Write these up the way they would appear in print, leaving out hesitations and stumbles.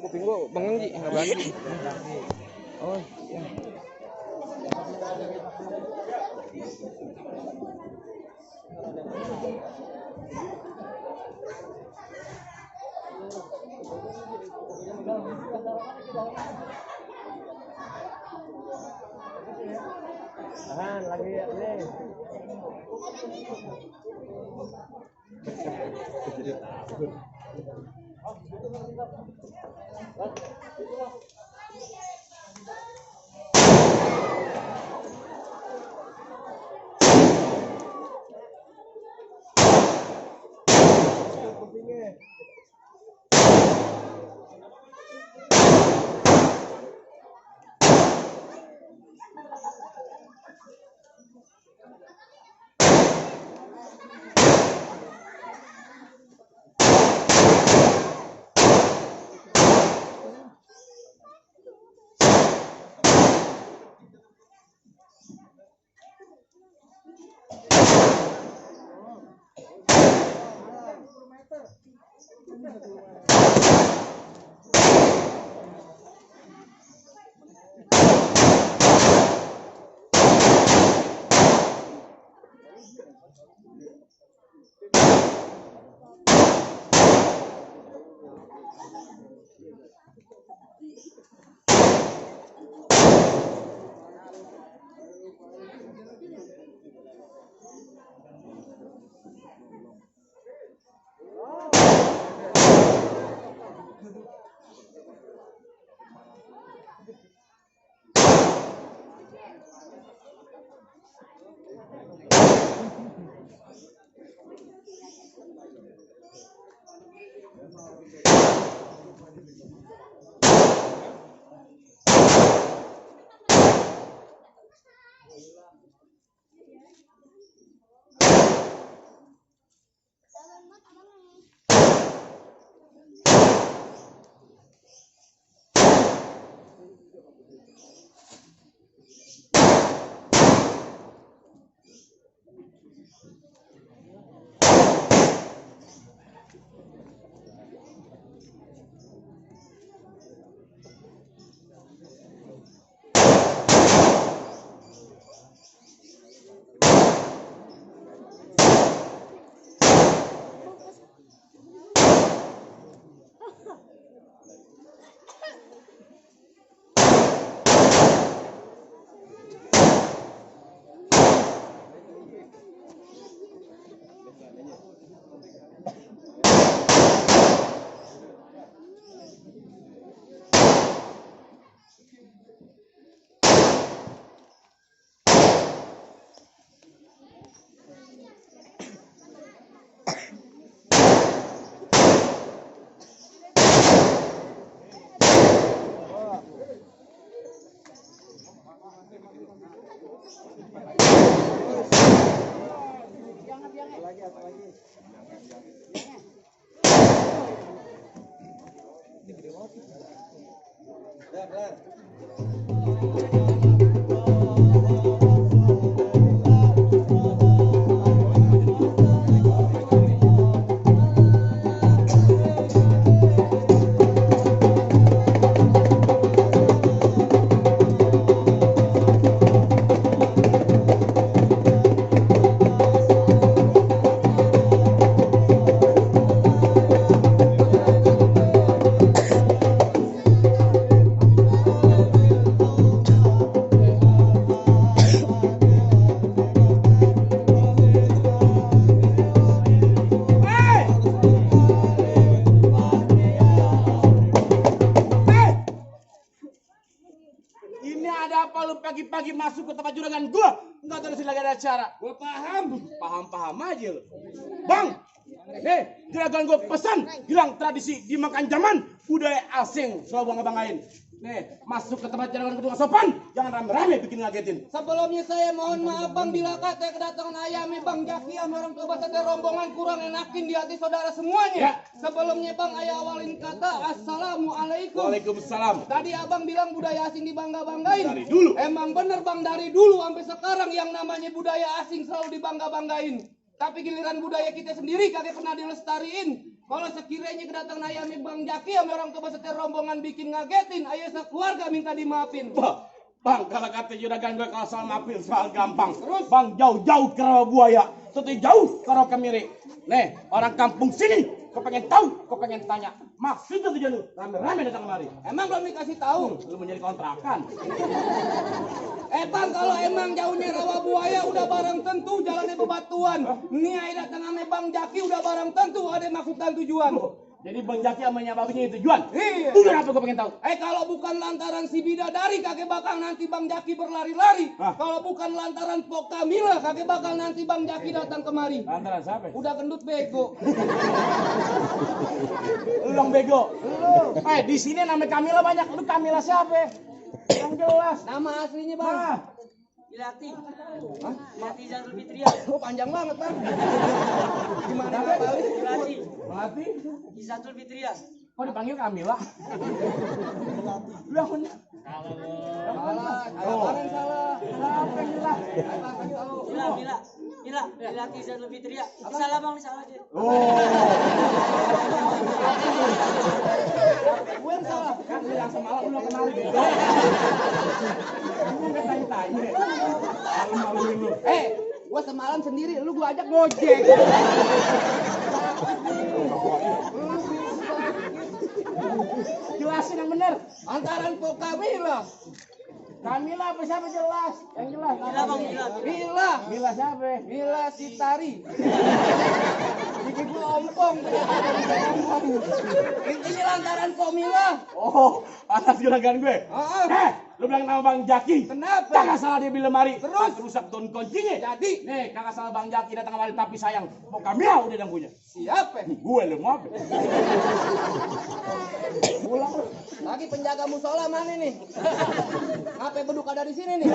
Kuping gua bengeng Ji, enggak berani. Oh, iya. Tahan lagi ya nih. Pagi-pagi masuk ke tempat juragan gua, nggak tahu sih lagi ada acara. Gua paham aja lo. Bang, Nih, juragan gue pesan, hilang tradisi dimakan zaman, budaya asing selalu bangga-banggain. Nih, masuk ke tempat juragan kedua sopan, jangan rame-rame bikin ngagetin. Sebelumnya saya mohon maaf Bang bila kata kedatangan ayami Bang Jaki sama orang tua beserta rombongan kurang enakin di hati saudara semuanya. Ya. Sebelumnya Bang ayah awalin kata Assalamualaikum. Waalaikumsalam. Tadi abang bilang budaya asing dibangga-banggain. Dari dulu. Emang bener Bang dari dulu sampai sekarang yang namanya budaya asing selalu dibangga-banggain. Tapi giliran budaya kita sendiri kagak pernah dilestariin. Kalau sekiranya kedatangan ayami Bang Jaki sama orang tua beserta rombongan bikin ngagetin, ayah sekeluarga minta dimaafin. Bang, kalau kata juragan gue kalau soal maafin soal gampang. Terus, Bang jauh-jauh ke Rawabuaya, seperti jauh ke Rokamiri. Nih, orang kampung sini, kau pengen tahu, kau pengen tanya. Maksudnya tujuan lu, rame-rame datang kemari. Emang belum dikasih tahu? Lu menjadi kontrakan. Bang, kalau emang jauhnya Rawabuaya udah barang tentu jalannya bebatuan. Nih ayah datang sama Bang Jaki udah barang tentu ada maksud dan tujuan. Jadi Bang Jaki sama babinya itu tujuan. Iya. Tujuan apa gue pengen tahu? Kalau bukan lantaran si bidadari kakek bakal nanti Bang Jaki berlari-lari. Hah? Kalau bukan lantaran Pok Kamila kakek bakal nanti Bang Jaki datang kemari. Lantaran siapa? Udah gendut bego. Lu dong bego. Lu. Di sini nama Kamila banyak. Lu Kamila siapa? Yang jelas. Nama aslinya Bang. Nah, Milati. Milati Zainul Fitria. Oh panjang banget Bang. Gimana Kenapa? Bang? Milati. Melati. Zainul Fitria. Kok dipanggil Kamila? Lu yang punya. Salah. Abang yang salah. Siapa yang jelas? Abang yang tahu. Mila. Milati Zainul Fitria. Salah bang, salah dia. Gue yang salah. Kan lu yang semalam lu kenalin. Lu nggak tanya-tanya. Malu-maluin lu. Gue semalam sendiri, lu gue ajak gojek. Jelasin yang bener. Antaran Pok Kamila. Kamila apa siapa jelas? Yang jelas. Mila bang, Mila. Mila siapa? Mila Sitari. Bikin gue ompong. Ini lantaran Pok Mila. Oh, atas juragan gue. Heeh. Lu bilang nama Bang Jaki. Kenapa? Kagak salah dia di lemari. Terus? Rusak don kuncinya. Jadi? Nih, kagak salah Bang Jaki datang kemari tapi sayang. Pok Kamila udah yang punya. Siapa? Gue lu mau apa? Pulang lu. Lagi penjaga musola mana nih? Apa beduk ada di sini nih?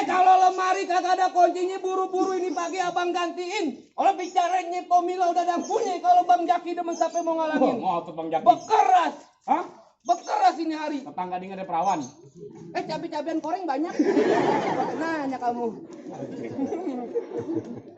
Kalau lemari kagak ada kuncinya buru-buru ini pagi abang gantiin. Kalau bicaranya Komila udah ada yang punya. Kalau Bang Jaki demen sampai mau ngalangin. Ngotot Bang Jaki. Bekeras. Hah? Bekeras ini hari. Tetangga dia nggak ada perawan. Cabai-cabian koreng banyak. Nanya kamu.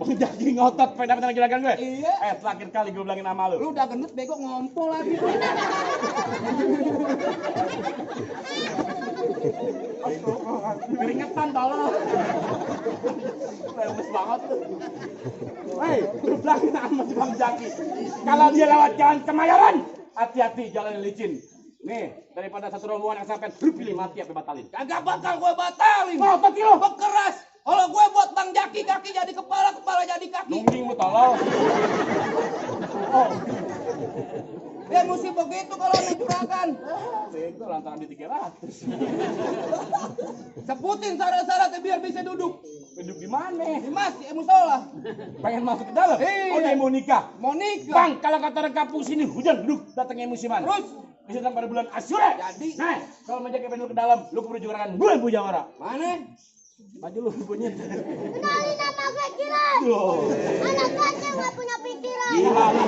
Bang Jaki ngotot pengen dapetin juragan gue. Iya. Terakhir kali gue bilangin nama lu. Lu udah gendut bego ngompol lagi. Keringetan tolong. Lemes banget. Hei, lu bilangin sama si Bang Jaki. Kalau dia lewat jalan Kemayoran, hati-hati jalan licin. Nih, daripada satu rombongan yang sampai, lu pilih mati apa batalin? Kagak bakal gue batalin. Ngotot lo. Bekeras. Kalau gue buat Bang Jaki kaki jadi kepala, kepala jadi kaki. Nungging lu tolong. Oh, Ya mesti begitu kalau naik juragan. itu lantaran di 300. Sebutin syarat-syaratnya biar bisa duduk. Duduk di mana? Di masjid musola. Pengen masuk ke dalam? Iya. Oh, dia mau nikah. Mau nikah. Bang, kalau kata orang kampung sini hujan duduk datangnya musiman. Terus? Bisa datang pada bulan Asyura. Jadi? Nah, kalau menjaga pengen lu ke dalam, lu keburu juragan bulan Bujawara. Mana? Maju lu bukunya. Kenalin nama gue Kiran. Loh. Anak kecil nggak punya pikiran. Gila lu.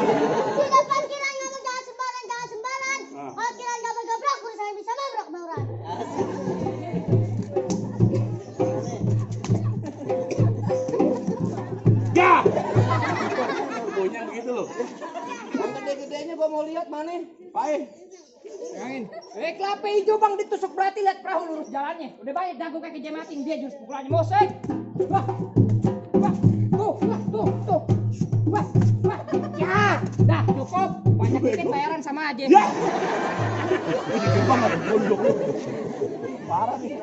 Di depan Kiran ngomong jangan sembarangan, jangan sembarangan. Ah. Kalau Kiran gabrak-gabrak, gue saya bisa gabrak bauran. Ya. Bukunya begitu loh. Yang gede-gedenya gua mau lihat mana? Baik. Angin. Kelapa hijau bang ditusuk berarti lihat perahu lurus jalannya. Udah banyak jago kaki jematin dia jurus pukulannya mosek. Wah, wah, tuh. Wah. Ya, dah cukup. Banyak tiket bayaran sama aja. Ya. Ini gerbang ada gondok lu. Parah nih.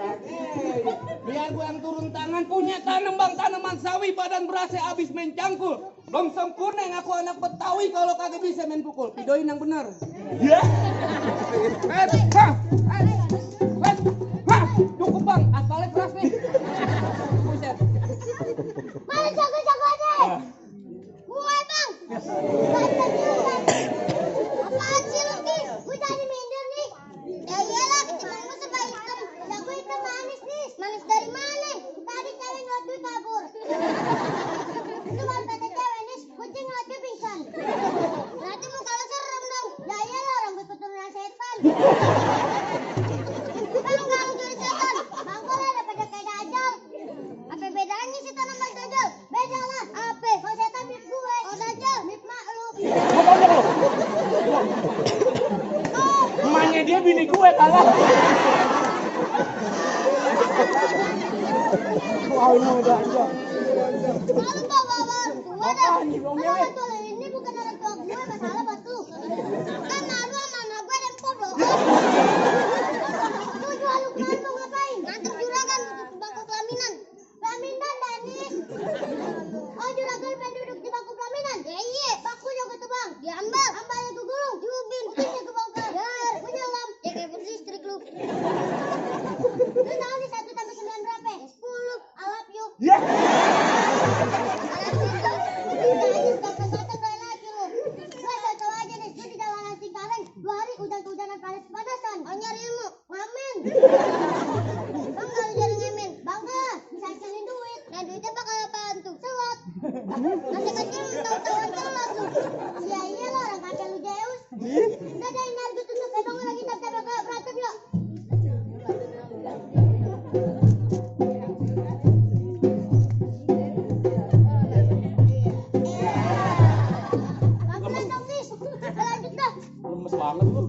Biar gua yang turun tangan punya tanam bang tanaman sawi badan berasa abis main cangkul. Belum sempurna ngaku anak Betawi kalau kagak bisa main pukul. Videoin yang bener. Ya. Cukup bang, aspalnya keras nih. Buset. Apaan sih lu, Ki? Gue jadi minder nih. Ya iyalah, ketimbang serba hitam. Jago hitam manis nih. Manis dari mana? Tadi cewek ngeliat gue kabur. Itu baru kata cewek nih, kucing ngeliat gue pingsan. Berarti muka lo serem dong. Ya iyalah, orang gue keturunan setan. Bang, kalau jadi setan, bang gue lah daripada kayak dajal. Apa bedanya setan sama dajal? Beda lah. Apa? Kalau setan mirip gue, kalau dajal mirip mak lu. Emaknya dia bini gue kalah. Malu bawa orang tua dah. Orang tua ini bukan orang tua gue, masalah buat lu. Kan malu sama anak gue dan bodoh. Lu jual lu kemarin mau ngapain? Ngantuk juragan duduk di bangku pelaminan. Pelaminan Danis. Oh juragan pengen duduk di bangku pelaminan? Ya iya, bangkunya gue tebang. Diambil, ambalnya gue gulung. Jubin, pinnya gue bongkar. Dar, gue nyelam. Ya kayak listrik lu. Lu tahu nih 1 tambah 9 berapa? 10. I love you. Ya. Lemes banget lu.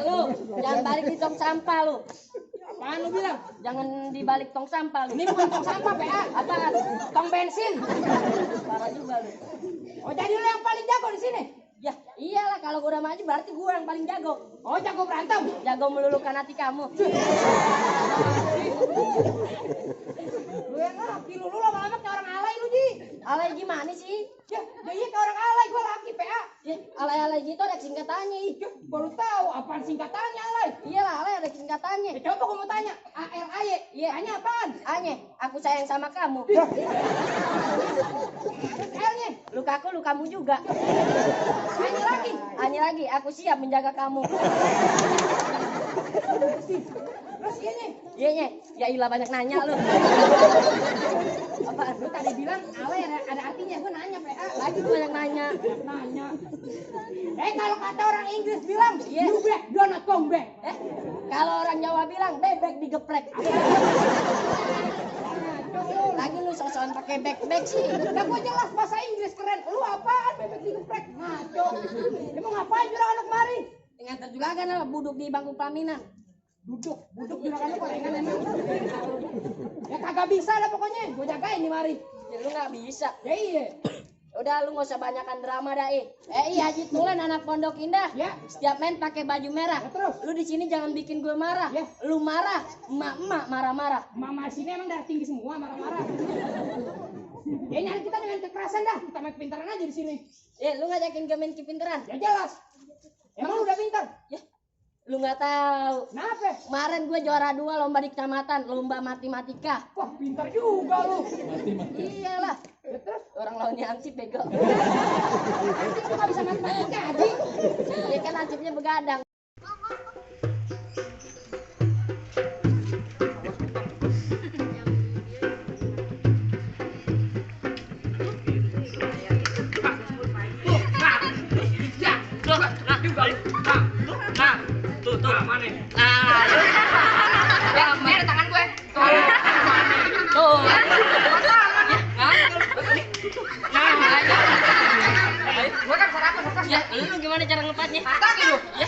Lu, jangan balik di tong sampah lu. Apaan lu bilang? Jangan dibalik tong sampah lu. Ini bukan tong sampah, PA. Apaan? Tong bensin. Parah juga lu. Oh, jadi lu yang paling jago di sini? Ya, iyalah kalau gua udah maju berarti gua yang paling jago. Oh, jago berantem. Jago meluluhkan hati kamu. Lu yang laki lu lama-lama kayak orang alay lu, Ji. Alay gimana sih? Ya iya kayak orang alay, gua laki, PA. Ya, alay-alay gitu ada singkatannya. Ya, baru tahu apaan singkatannya alay. Iyalah, alay ada singkatannya. Ya, coba gua mau tanya, ALAY. Iya. Tanya apaan? Anye, aku sayang sama kamu. L-nya. Lukaku, lukamu juga. Tanya lagi. Anye lagi, aku siap menjaga kamu. Terus ini. Iya, ya ilah banyak nanya lu. Apaan? Lu tadi bilang alay ada artinya, gua nanya, PA. Lagi lu banyak nanya. Nanya. Kalau kata orang Inggris bilang, Yes. you back, do not come back. Kalau orang Jawa bilang bebek digeprek. Lagi lu sosokan pakai back sih. Udah gua jelas bahasa Inggris keren. Lu apaan bebek digeprek? Ngaco. Emang ngapain juragan lu kemari? Ngantar juragan lah buduk di bangku pelaminan. Duduk juragan lu gorengan emang. Ya kagak bisa lah pokoknya. Gua jagain nih mari. Ya lu nggak bisa. Ya iya. Udah lu nggak usah banyakan drama dah iya Haji Tulen anak Pondok Indah. Ya. Setiap main pakai baju merah. Ya, terus? Lu di sini jangan bikin gue marah. Ya. Lu marah, emak marah-marah. Mama sini emang darah tinggi semua marah-marah. Ya nyari kita dengan kekerasan dah. Kita main pintaran aja di sini. Lu ngajakin gue main kepinteran. Ya jelas. Emang lu udah pintar? Ya. Lu nggak tahu. Kenapa? Kemarin gue juara 2 lomba di kecamatan, lomba matematika. Wah pintar juga lu. Iyalah. Ya, terus? Orang lawannya ansip bego. Nanti lu gak bisa matematika Haji. Ya kan ansipnya begadang. Ya, lu gimana cara ngepatnya? Atas gitu. Ya.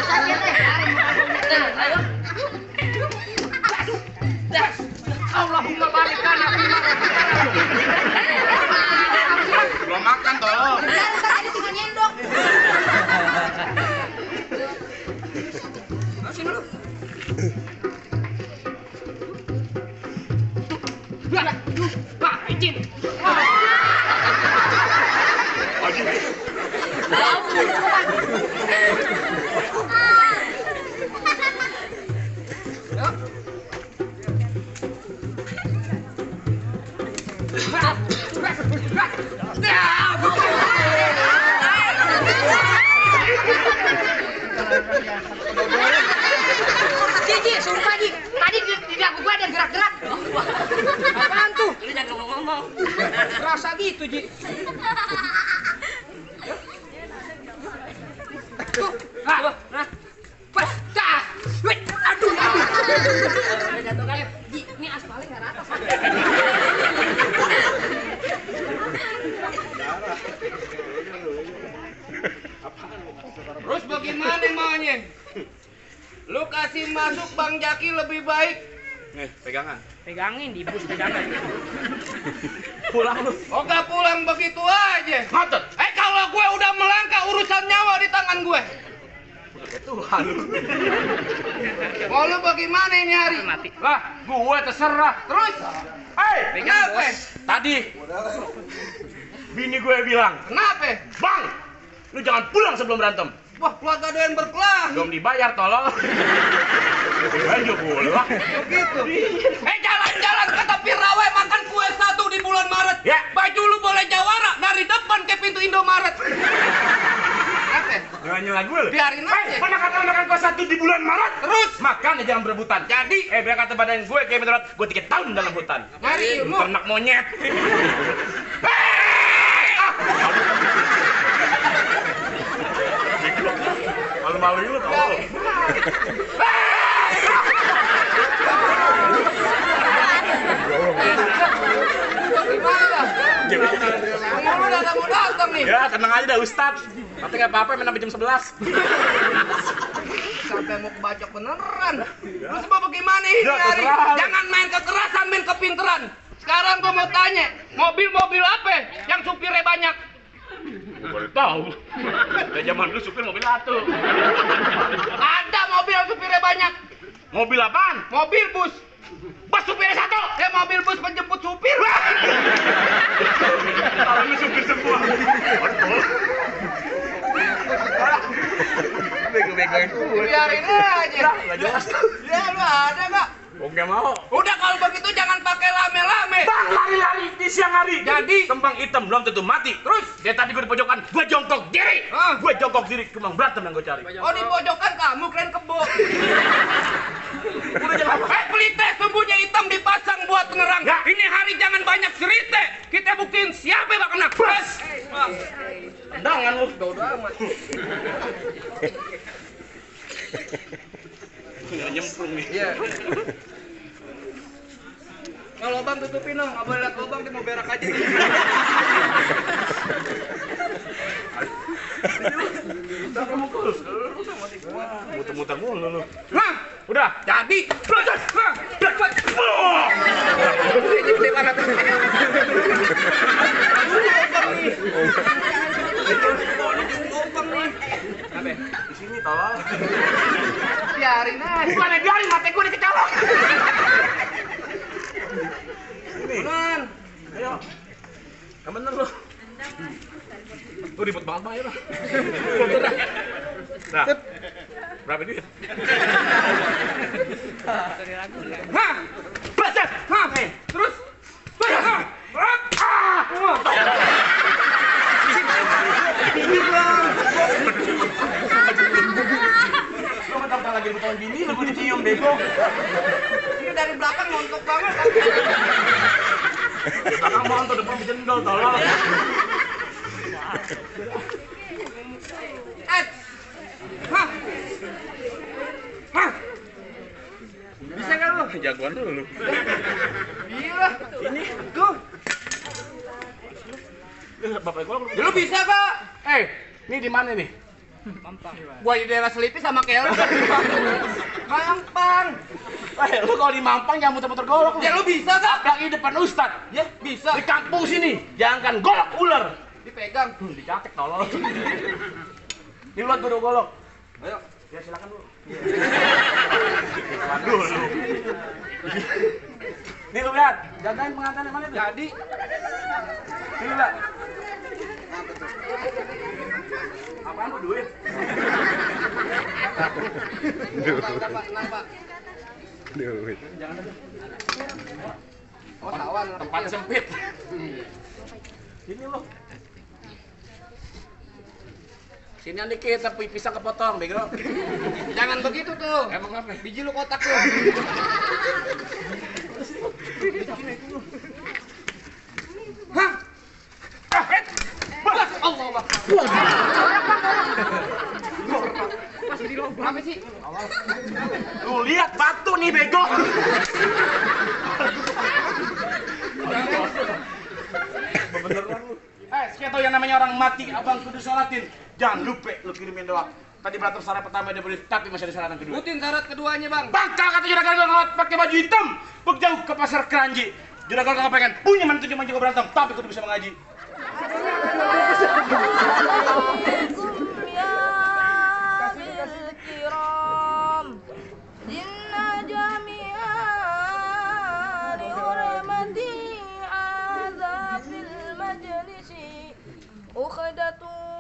Sakit deh. Nah, ayo. Allahumma barik lana fi ma belum makan toh. Ntar aja tinggal nyendok. Sini dulu. Pak, izin. Tahu. Rasa gitu, Ji. Tuh, nah. Pecah. Aduh. Jatuh kali. Ji, ini aspalnya nggak rata. Terus bagaimana maunya? Lu kasih masuk Bang Jaki lebih baik. Nih, pegangan. Pegangin, dibus pegangan. Pulang lu. Oh gak pulang begitu aja. Ngotot. Kalau gue udah melangkah urusan nyawa di tangan gue. Tuhan lu. Mau lu bagaimana ini hari? Lah, gue terserah. Terus? Kenapa? Tadi bini gue bilang, Kenapa? "Bang, lu jangan pulang sebelum berantem." Wah, keluarga doyan berkelahi. Belum dibayar tolong. Ayo pulang. Begitu. Jalan-jalan ke tepi rawa makan kue 1 di bulan Maret. Ya. Baju lu boleh jawara dari depan ke pintu Indomaret. Kenapa? Jangan nyela gue lu. Biarin aja. Mana kata makan kelas 1 di bulan Maret? Terus? Makan jangan berebutan. Jadi? Biar kata badan gue kayak menurut gue 3 tahun dalam hutan. Mari ilmu. Ternak monyet. Malu-maluin lu tau lu. Gimana? Kamu udah mau datang nih. Ya, tenang aja dah Ustaz. Nanti nggak apa-apa main sampai jam 11. Sampai mau kebacok beneran. Terus mau bagaimana ini Ya, hari? terserah. Jangan main kekerasan, main kepinteran. Sekarang gua mau tanya, mobil-mobil apa yang supirnya banyak? Gue tahu. Kayak zaman dulu supir mobil atu. Ada mobil yang supirnya banyak. Mobil apaan? Mobil bus. Bus supirnya 1. Ya mobil bus penjemput supir. Kalau lu supir semua. Bego-begoin gue. Biarin aja. Nggak jelas. Ya lu ada nggak? Oke mau. Udah kalau begitu jangan pakai lame-lame. Bang lari-lari di siang hari. Jadi? kembang hitam belum tentu mati. Terus dia tadi gue di pojokan, gue jongkok diri. Gue jongkok diri, kembang berantem yang gue cari. Oh di pojokan kamu keren kebo. Udah jangan apa. Pelite sumbunya hitam dipasang buat penerang. Ya. Ini hari jangan banyak cerita. Kita buktiin siapa yang kena. Bas. Tendangan lu. Udah amat. Nyemplung nih. Iya. Kalau lubang tutupin dong, nggak boleh lihat lubang, dia mau berak aja. Udah kamu kurus. Muter-muter mulu lu. Hah? Udah. Jadi. Proses. Hah? Ini gede banget. Lubang nih. Di sini tolong. Biarin aja. Bukannya biarin, mata gue dikecolok. Ini. Man. Ayo. Yang bener lu. Tuh ribet banget Pak, ayo lah. Nah. Berapa duit? Hah? Proses. Hah? Terus? Hah? Lu bentar-bentar lagi dibutuhin bini, lu gue dicium bego. Ini dari belakang ngontok banget. Belakang mohon tuh depan jendol, tolong. Hah? Hah? Bisa kan lu? Jagoan lu. Gila. Ini tuh. Bapak gua Ya, lu bisa gak? ini di mana nih? Gua di daerah Selipi sama kayak lu. Mampang. Lu kalau di Mampang jangan muter-muter golok. Ya lu bisa gak? Apalagi depan Ustad. Ya bisa. Di kampung sini, jangankan golok ular. Dipegang. Dicatek tolong. Ini lu gue golok. Ayo. Ya silakan lu. Waduh lu. Nih lu lihat, jagain pengantinnya mana tuh? Jadi. Ini lah. Apaan lu duit? Kenapa? Duit. Oh, sawan. Tempatnya sempit. Ini lu. Sini dikit tapi pisang kepotong, bego. Jangan begitu tuh. Emang apa? Biji lu kotak lu. Hah? Apa sih? Lu lihat batu nih bego. Beneran lu. Siapa tahu yang namanya orang mati abang kudu sholatin. Jangan lupa lu kirimin doa. Tadi beratur syarat pertama dia boleh, tapi masih ada syarat yang kedua. Sebutin syarat keduanya, Bang. Bakal kata juragan kalau pakai baju hitam, jauh ke pasar Keranji. Juragan kalau pengen punya mantu cuma jago berantem, tapi kudu bisa mengaji. أخدة